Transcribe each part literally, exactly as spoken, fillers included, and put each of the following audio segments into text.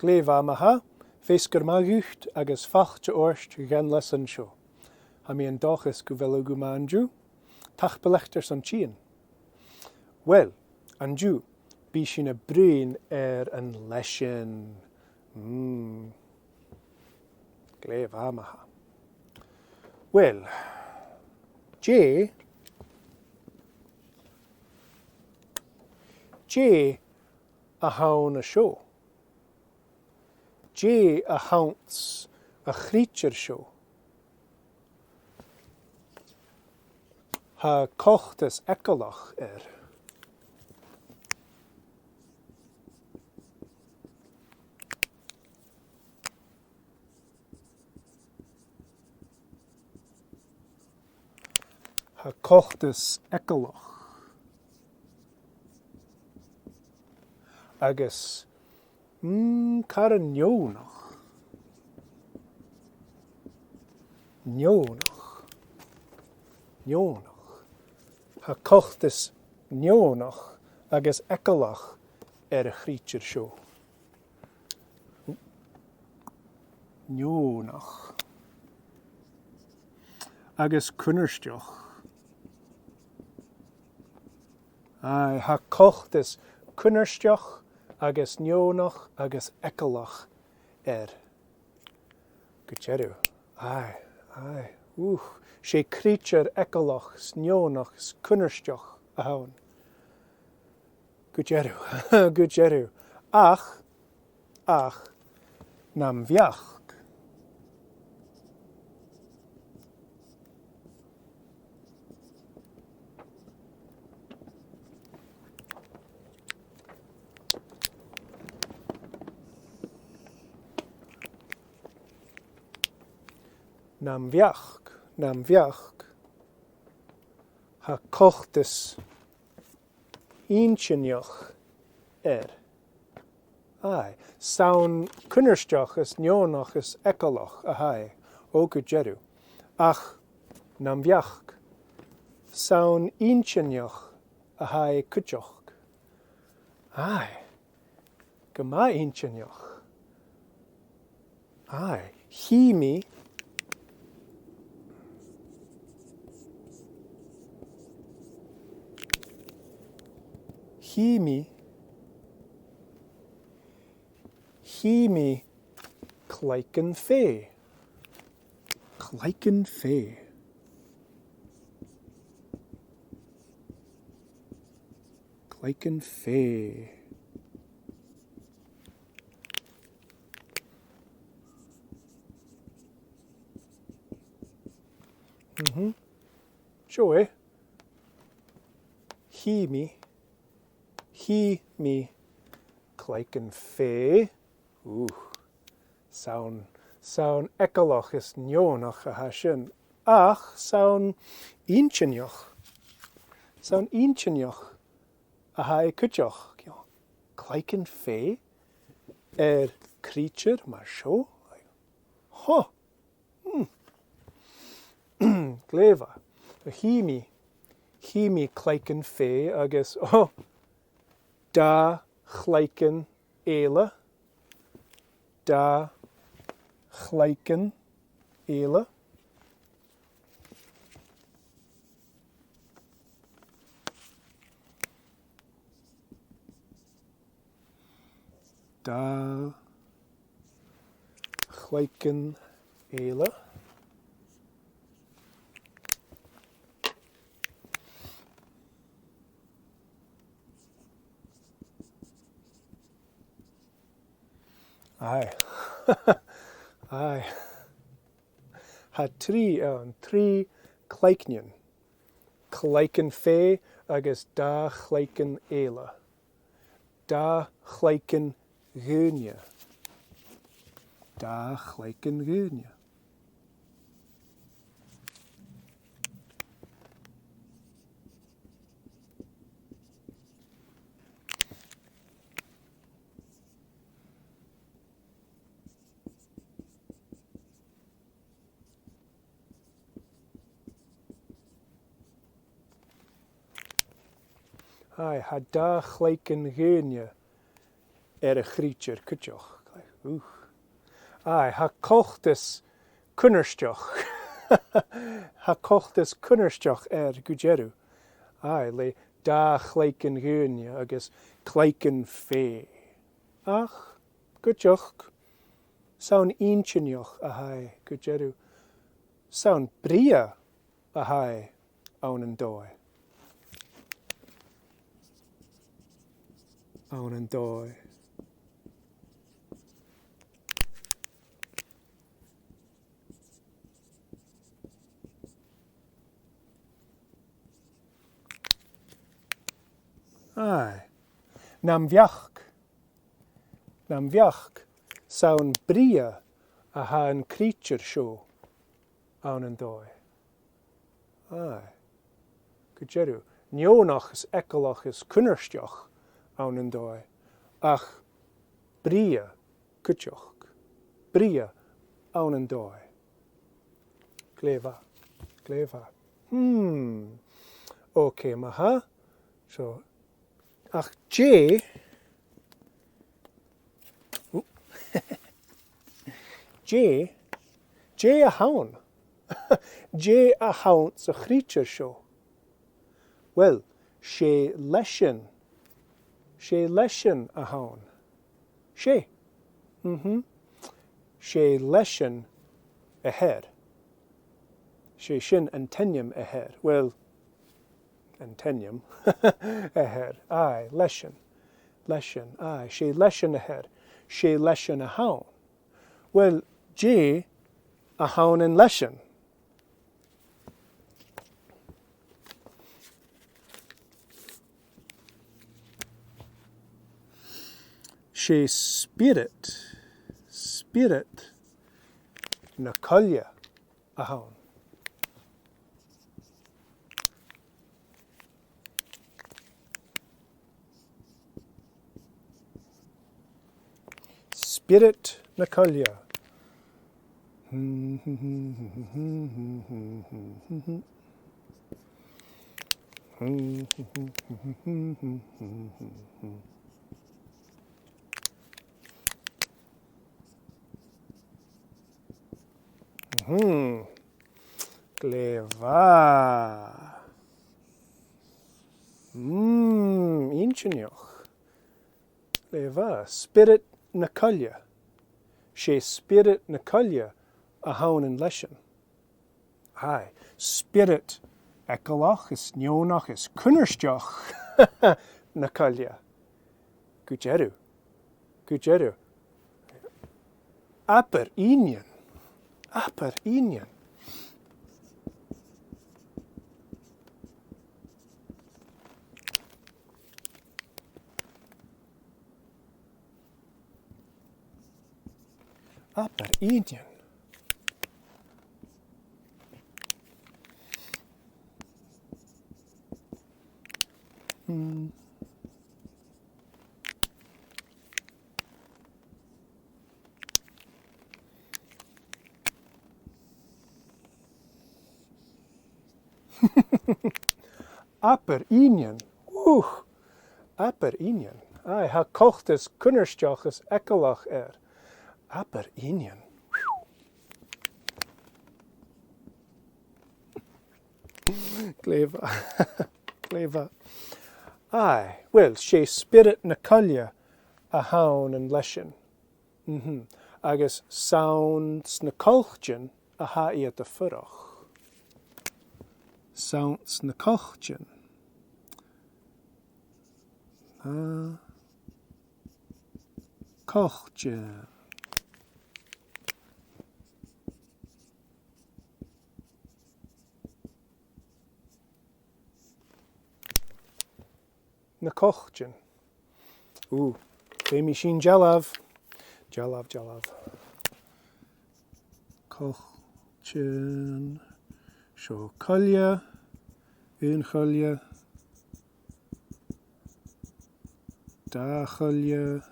Glè mhath ma-thà, feasgar math dhut agus fàilte ort dhan leasan seo. Tha mi an dòchas gu bheil thu gu math an-diugh. Tapadh leat airson tighinn. Uill, an-diugh, bidh sinn a' bruidhinn air an leasan. Mm. Glè mhath ma-thà. Uill, dè, dè a th' ann an seo? Dè a th' anns a' chreutair seo? Tha coltas eagalach air. Tha coltas eagalach. Agus, mm, car neònach. Neònach. Neònach. Tha coltas neònach agus eagalach air a' chreutair seo. Neònach. Agus cunnartach. Aidh, tha coltas cunnartach agus neònach agus eagalach air. Gu dearbh. Aidh, aidh. Ùch. 'S e creutair eagalach, 's neònach, 's cunnartach a th' ann. Gu dearbh, gu dearbh. Ach, ach, nam bheachd. Nam bheachd, nam bheachd. Tha coltas inntinneach air. Aidh, 's ann cunnartach is neònach is eagalach a tha e, o gu dearbh. Ach, nam bheachd, 's ann inntinneach a tha e cuideachd. Aidh, gu math inntinneach. Aidh, chì mi, chì mi, chì mi claigeann fèidh. Claigeann fèidh. Claigeann fèidh. Mhm. Seo e. Chì mi, chì mi claigeann fèidh. Ù, 's ann, 's ann eagalach is neònach a tha sin, ach 's ann inntinneach. 'S ann inntinneach a tha e cuideachd, you know, claigeann fèidh air creutair mar seo. Ho! Hmm. Glè mhath. Chì mi, chì mi claigeann fèidh agus, o, dà chlaigeann eile. Dà chlaigeann eile. Dà chlaigeann eile. Aye. Aye. Tha trì ann, trì cloigeann. Cloigeann fèidh agus dà chlaigeann eile. Dà chlaigeann dhaoine. Dà chlaigeann dhaoine. Aye, tha dà chloigeann dhaoine air a' chreutair cuideachd. Ùch. Aye, tha coltas cunnartach. Tha coltas cunnartach air gu dearbh. Aye, le dà chloigeann dhaoine agus cloigeann fèidh. Ach, gu dearbh, 's ann inntinneach a tha e gu dearbh. 'S ann brèagha a tha e ann an dòigh. Ann an dòigh. Aye. Nam bheachd. Nam bheachd, 's ann brèagha a tha an creature seo ann an dòigh. Aye. Gu dearbh. Neònach is eagalach is cunnartach ann an dòigh. Ach brèagha cuideachd. Brèagha ann an dòigh. Glè mhath. Glè mhath. Hmm. Ok, ma-thà. So, ach dè, dè, dè a th' ann? Dè a th' anns a' chreature seo? Well, 's e leasan, 's e leasan a th' ann. 'S e. Mhm. 'S e leasan a th' air. 'S e sin an t-ainm a th' air. Well, an t-ainm a th' air. Aye, leasan. Leasan, aye. 'S e leasan a th' air. 'S e leasan a th' ann. Well, dè a th' ann an leasan? 'S e spirit, spirit na coille a th' ann. Spirit na coille. Mhm. Glè mhath. Mm, inntinneach. Glè mhath. Spirit na coille. 'S e spirit na coille a th' ann an leasan. Aye, spirit eagalach is neònach is cunnartach na coille. Gu dearbh. Gu dearbh. Abair innean. Abair innean. Abair innean. Mm. Abair innean. Ùch. Abair innean. Aye, tha coltas cunnartach is eagalach air. Abair innean. Glè mhath. Glè mhath. Aye, well, 's e spirit na coille a th' ann an leasan. Mhm. Agus 's ann sna coilltean a tha iad a' fuireach. 'S ann sna coilltean. Na coilltean. Na coilltean. Ù, feumaidh sinn dealbh. Dealbh, dealbh. Coilltean. Seo coille. Aon choille. Dà choille.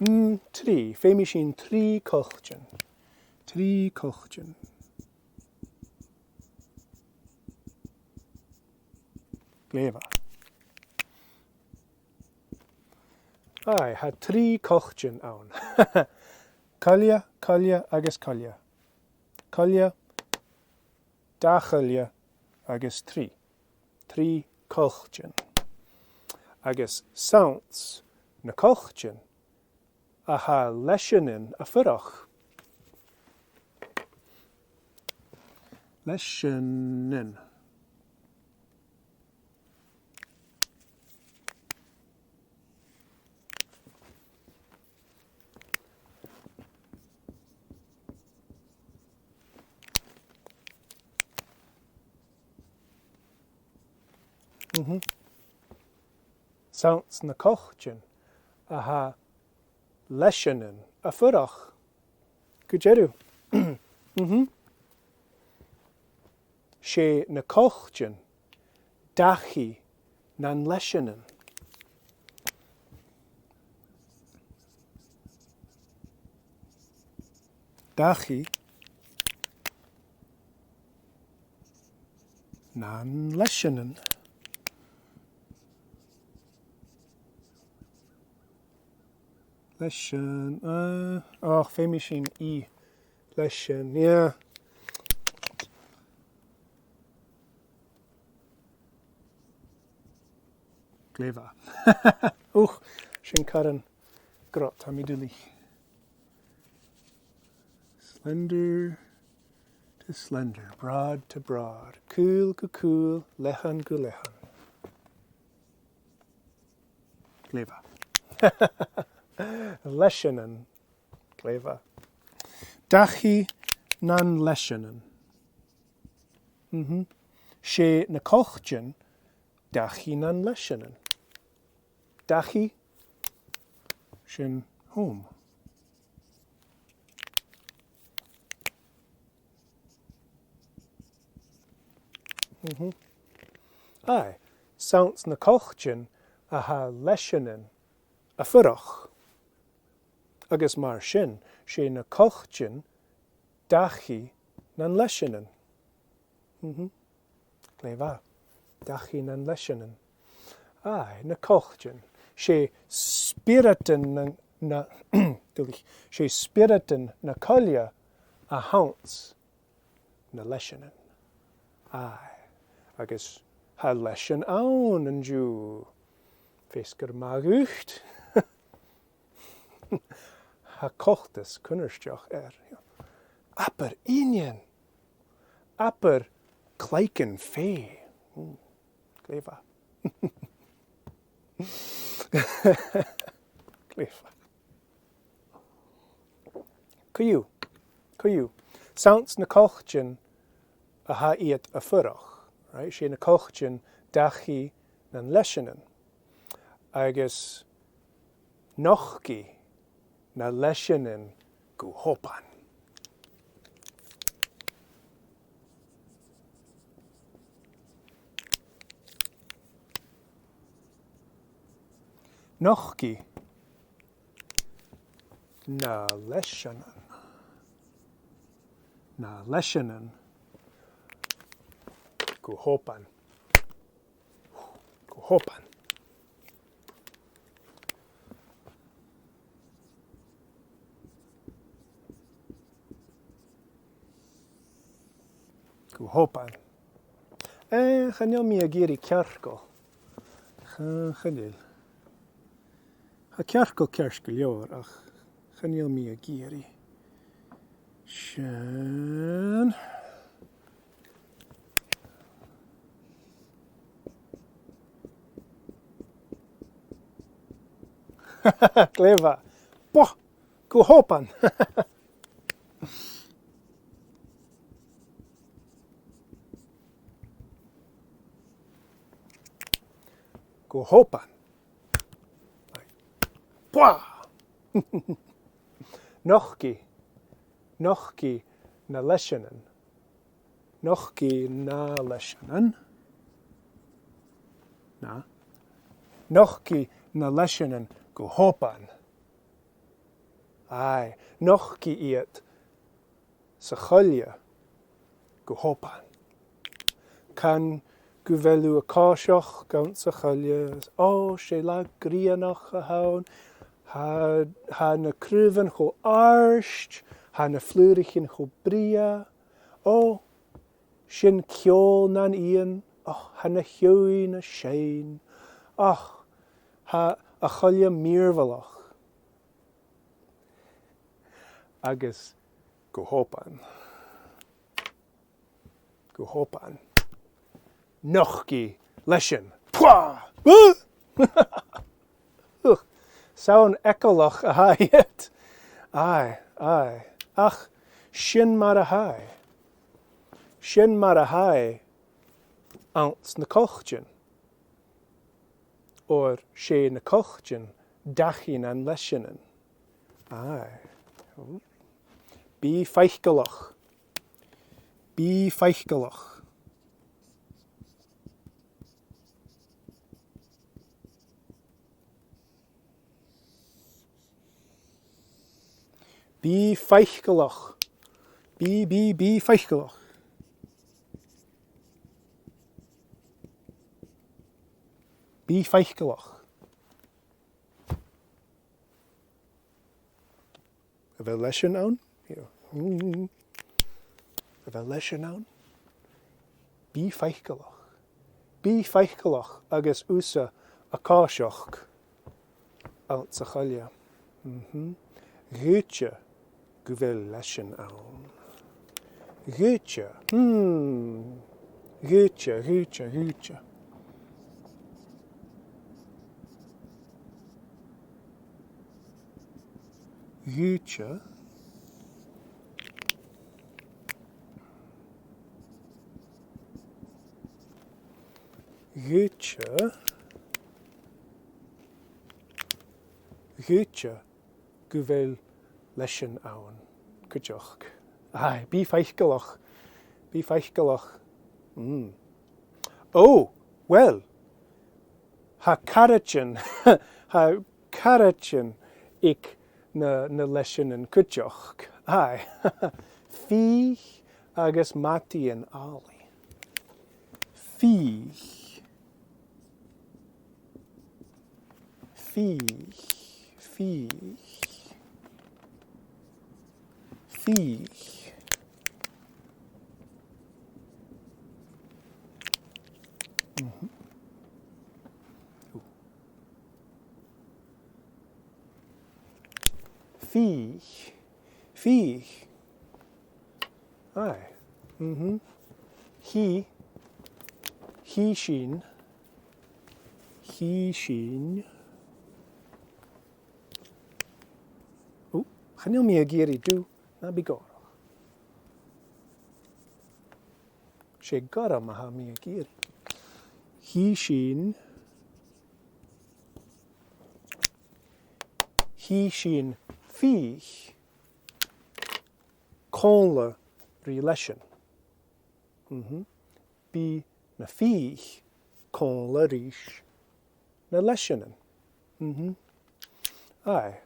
Mm, trì. Feumaidh sinn trì coilltean. Trì coilltean. Glè mhath. Aye, tha trì coilltean ann. Coille, coille agus coille. Coille, dà choille agus trì. Trì coilltean. Agus 's ann anns na coilltean a tha leiseanan a' fuireach. Leiseanan. Mhm. 'S ann anns na coilltean a tha leiseanan a' fuireach. Gu dearbh. Mhm. 'S e na coilltean dachaigh nan leiseanan. Dachaigh nan leiseanan. Leisean, uh, och, feumaidh sinn i. Leisean, yeah. Glè mhath. Uch, sin caran grod, tha mi duilich. Slender to slender, broad to broad, cùl gu cùl, leathann gu leathann. Glè mhath. Leiseanan. Glè mhath. Dachaigh nan leiseanan. Mhm. 'S e na coilltean dachaigh nan leiseanan. Dachaigh, sin home. Mhm. Aye, 's ann anns na coilltean a tha leiseanan a' fuireach. Agus mar sin, 's e na coilltean dachaigh nan leiseanan. Mhm. Glè mhath. Dachaigh nan leiseanan. Aye, na coilltean. 'S e spioradain na, na, duilich, 's e spioradain na coille a th' anns na leiseanan. Aye. Agus tha leisean ann an-diugh. Feasgar math dhut. Tha coltas cunnartach air. Abair innean. Abair cloigeann fèidh. Mm, glè mhath. Glè mhath. Co-dhiù, co-dhiù. 'S ann anns na coilltean a tha iad a' fuireach, right? 'S e na coilltean dachaigh nan leiseanan. Agus nochdaidh na leiseanan gu h-obann. Nochdaidh na leiseanan. Na leiseanan gu h-obann. Gu h-obann. Gu h-obann. Eh, chan eil mi ag iarraidh cearcall. Cha, chan eil. Tha cearcall ceart gu leòr, ach chan eil mi ag iarraidh. Sin. Glè mhath. Boh! Gu h-obann. Gu h-obann. Pwah! Nochdaidh, nochdaidh na leiseanan. Nochdaidh na leiseanan. Na. Nochdaidh na leiseanan gu h-obann. Aye, nochdaidh iad sa choille gu h-obann. Can gu bheil thu a' coiseachd anns a' choille, o, 's e latha grianach a th' ann, Tha, tha na craobhan cho àrd, tha na flùraichean cho brèagha. Ò, sin ceòl nan eun, ach tha na h-eòin a' seinn. Ach tha a' choille mìorbhaileach. Agus gu h-obann. Gu h-obann. Nochd i leis an. Pwah! Ugh! 'S ann eagalach a tha iad. Aye, aye. Ach sin mar a tha e. Sin mar a tha e anns na coilltean. Oir 's e na coilltean dachaigh nan leisnean. Aye. Bi faiceallach. Bi faiceallach. Bi faiceallach. Bi, bi, bi faiceallach. Bi faiceallach. A bheil leisnean ann? Yeah. Mm. A bheil leisnean ann? Bi faiceallach. Bi faiceallach agus thusa a' coiseachd anns a' choille. Mhm. Dh'fhaodte gu bheil leisnean ann. Dh'fhaodte. Hmm. Dh'fhaodte, dh'fhaodte, dh'fhaodte. Dh'fhaodte. Dh'fhaodte. Dh'fhaodte gu bheil leisnean ann cuideachd. Aye, bi faiceallach. Bi faiceallach. Mm. Ò, uill. Tha caraidean, tha caraidean aig na, na leisnean cuideachd. Aye. Fìdh agus madaidhean-allaidh. Fìdh. Fìdh, fìdh, fìdh. Mhm. Fìdh, fìdh. Aye. Mhm. Chì, chì sinn. Chì sinn. Ò, chan eil mi ag iarraidh dubh, na bi gòrach. 'S e gorm a tha mi ag iarraidh. Chì sinn. Chì sinn fìdh. Còmhla ri leisnean. Mhm. Bidh na fìdh còmhla ris na leisnean. Mhm. Aye.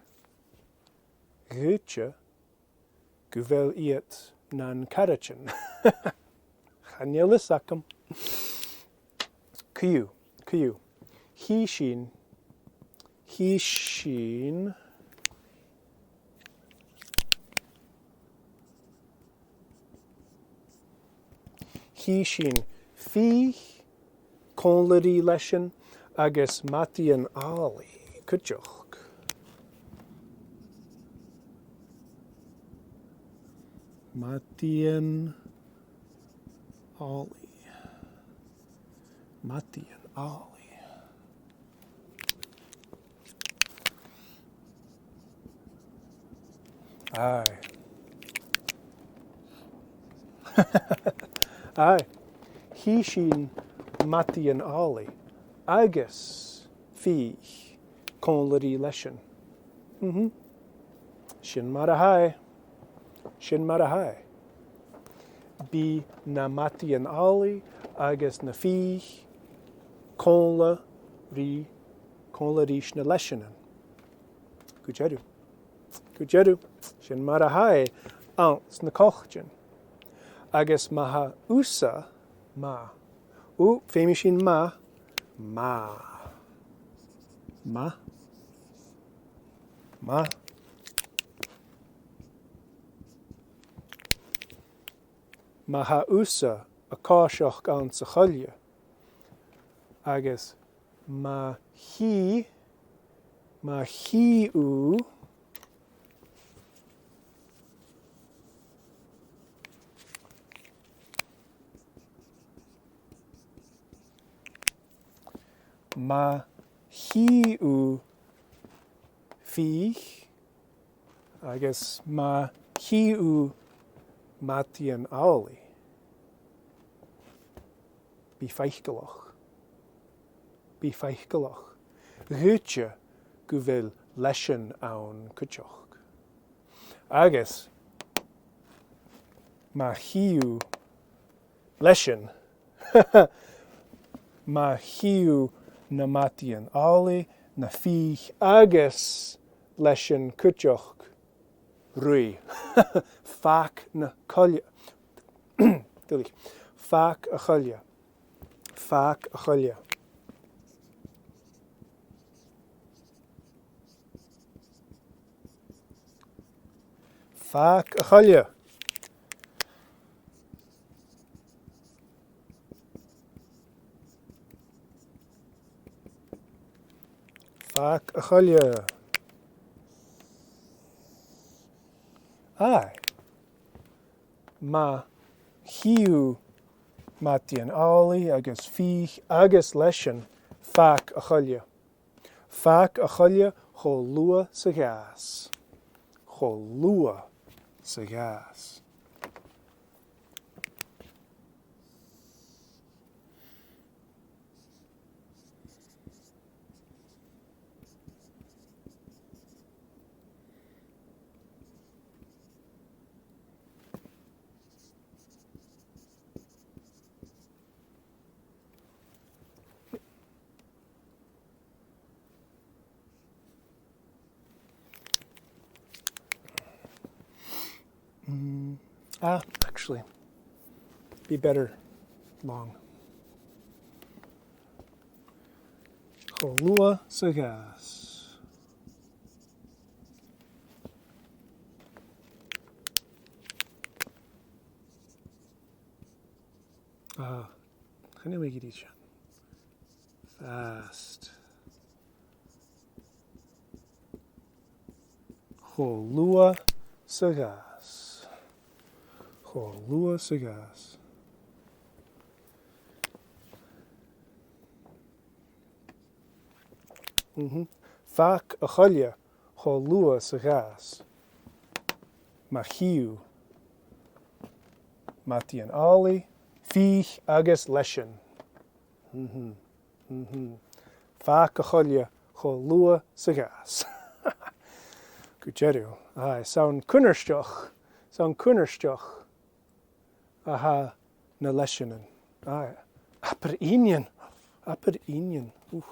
Dh'fhaodte gu bheil iad nan caraidean. Chan eil fhios agam. Co-dhiù, co-dhiù. Chì sinn, chì sinn, chì sinn fìdh còmhla ri leisnean agus madaidhean-allaidh cuideachd. Madaidhean-allaidh. Madaidhean-allaidh. Aye. Aye. Chì sinn madaidhean-allaidh agus fìdh còmhla ri leisnean. Mhm. Sin mar a tha e. Sin mar a tha e. Bidh na madaidhean-allaidh agus na fìdh còmhla ri, còmhla ris na leisnean. Gu dearbh. Gu dearbh. Sin mar a tha e anns na coilltean. Agus ma tha thusa, ma. Ò, feumaidh sinn ma. Ma. Ma. Ma. Ma tha thusa a' coiseachd anns a' choille. Agus ma chì, ma chì thu, ma chì thu fìdh, agus ma chì thu madaidhean-amhlaidh, bi faiceallach. Bi faiceallach. Dh'fhaodte gu bheil leasan ann cuideachd. Agus ma chì thu leasan, ma chì thu na madaidhean-amhlaidh, na fìdh agus leasan cuideachd, ruith. Fàg na coille. Duilich. Fàg a' choille. Fàg a' choille. Fàg a' choille. Fàg a' choille. Aye. Ma chì thu madaidhean-amhlaidh agus fìdh agus leasan, fàg a' choille. Fàg a' choille cho luath 's a ghabhas. Cho luath 's a ghabhas. Mm, ah, actually, be better long. Cho luath 's a ghabhas. Ah, chan eil mi ag iarraidh sin. Fast. Cho luath 's a ghabhas. Cho luath 's a ghabhas. Mhm. Fàg a' choille cho luath 's a ghabhas. Ma chì thu madaidhean-amhlaidh, fìdh agus leasan. Mhm. Mhm. Fàg a' choille cho luath 's a ghabhas. Gu dearbh. Aye, 's ann cunnartach, 's ann cunnartach a tha na leasanan. Aye. Abair innean. Abair innean. Ooh.